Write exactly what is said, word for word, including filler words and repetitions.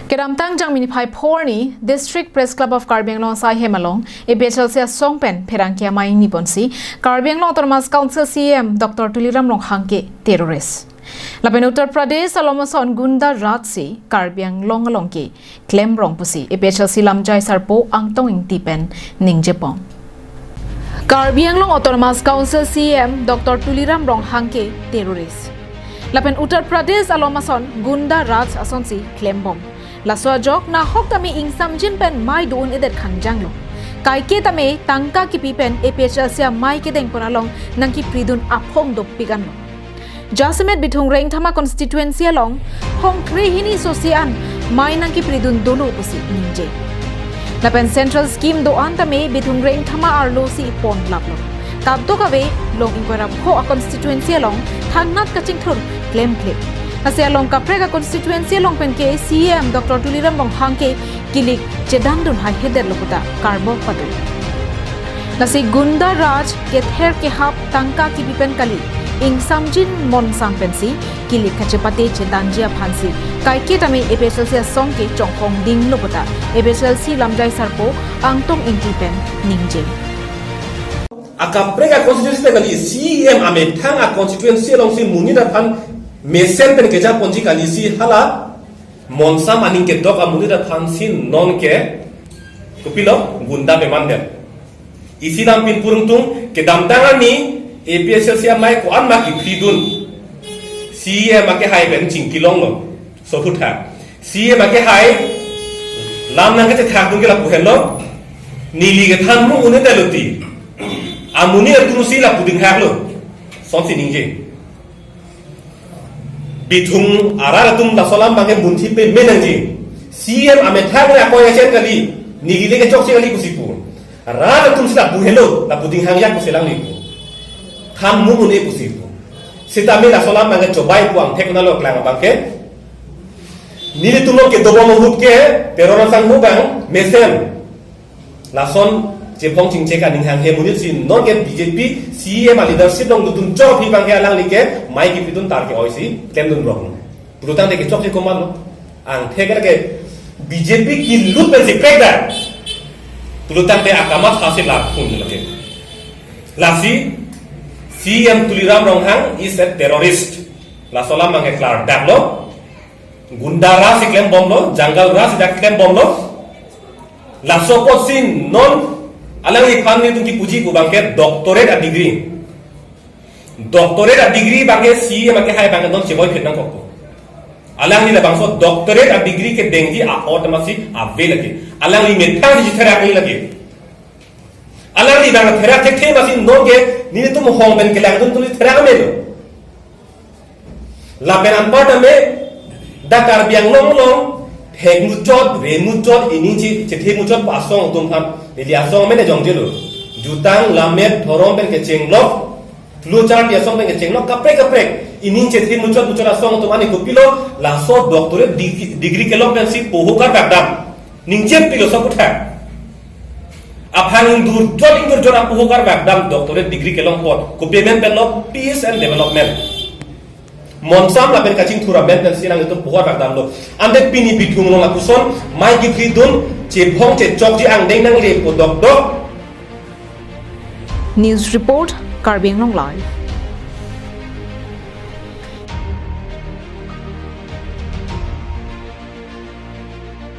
Kedamtang Jangmi niphai phor arni District Press Club of Karbi Anglong asai hem along A P H L C asong pen pherangke amei ingni ponsi Karbi Anglong Autonomous Council C E M Doctor Tuliram Ronghang ke terrorist lapen Uttar Pradesh along ason gunda raj si Karbi Anglong along ke klem rong pusi A P H L C lamjai sarpo Angtong Ingti pen ningjepon. Karbi Anglong Autonomous Council C E M Doctor Tuliram Ronghang ke terrorist lapen Uttar Pradesh along ason gunda raj asonsi klembom. Laso ajok nahok tame ingsamjin pen mei do-un-edet khangjanglo. Kaike tame tangka kipi pen A P H L C amei kedengpon along nangkipridun aphong dopik anlo. Jasemet Bithung Rengthama constituency along hongkre hini sosi an mei nangkipridun dolo pusi ningje. Lapen central scheme do-an tame Bithung Rengthama arlo si ponlaplo. Kadokave long ingkoi ra pho a constituency along thangnat kachingthur klemkle. Lasi along kaprek a constituency along pen ke C E M Doctor Tuliram Ronghang ke kilik chedandun haihedetlo puta karbok pado. Lasi gunda raj kether kehap tangka kipi pen kali, ingsamjin monsam pensi kilik kachepate chedanji aphansi kaike tame A P H L C asong ke chongkong dinglo puta A P H L C lamjai sarpo Angtong Ingti pen ningje. Akaprek a constituency pen kali, C E M amethang a constituency alongsi monit aphan mesen pen kejaponji kali si hala monsam aning kedok amonit aphansi nonke kopilo gunda pemandet. Isi lam pinpur ingtung, kedamtang arni A P H L C amei ko-an ma kipridun, C E M akehai pen chingkilonglo. So putha C E M akehai lam nangkachethakdun ke lapu henlo, neli kethan mung un-e talo ti, amonit atumsi lapu dinghaklo, sonsi ningje. Bithung arat atum laso alam abangke munthi pame nangji. C E M amethang le akoi achen kali, neli le kechokche kali pusi pu. Rat atumsi lapu helo, lapu dinghang jak pusi alangli pu. Than mung un-e pusi pu. Sitame laso alam abangke chobai pu angthek nalo klang abangke. Nelitum along kedobom ahut ke terror asangho abang mesen. Lason chephong chingchek aning hanghe monit si nonke B J P C E M a leadership along dodun chok aphi abangke alangli ke mei kipridun tar ke-oisi klemdun rong. Pulotangte kechokche komatlo. Angthek ke B J P kilut pensi prekdak. Pulotangte akamatha si laphun lake. Lasi C E M Tuliram Ronghang is a terrorist. Laso alam abangke klardaklo. Gunda raj si klembomlo, jungle raj si dak klembomlo. Laso apotsi non alangliphan nelitum kipuji pu abangke doctorate a degree. Doctorate a degree abangke C E M akehai abangke non cheboi phit nangkokpo. Alangli labangso doctorate a degree kedengji a-ot amatsi ave lake. Alangli methang si therak ni lake. Alangli abang therak thekthe amatsi nonke nelitum hong pen kelangdun atumsi therak amelo. Lapen anparta me dak Karbi Anglong along thek muchot, re muchot, ining che, chethe muchot pu asong atum aphan, neli asong amen jongjelo. Jutang, lammet, dhorom pen kechenglok, flowchart pi asong pen kechenglok, kaprek kaprek. Ining chethe muchot muchot asong atum ani kopilo, laso doctorate deg-, degree kelong pensi poho karbak dam. Ningje pilo so kutha. Aphang ingdur jot ingdur jot apoho karbak dam doctorate degree kelong apot. Kopi amen penlo, peace and development. Monsam lapen kachingthur amen pensi alanglitum poho karbak damlo. Ante pini Bithung along lapuson mei kipridun, chephong chechokji angdeng nangle pu dokdok. News report, Karbi Anglong Live.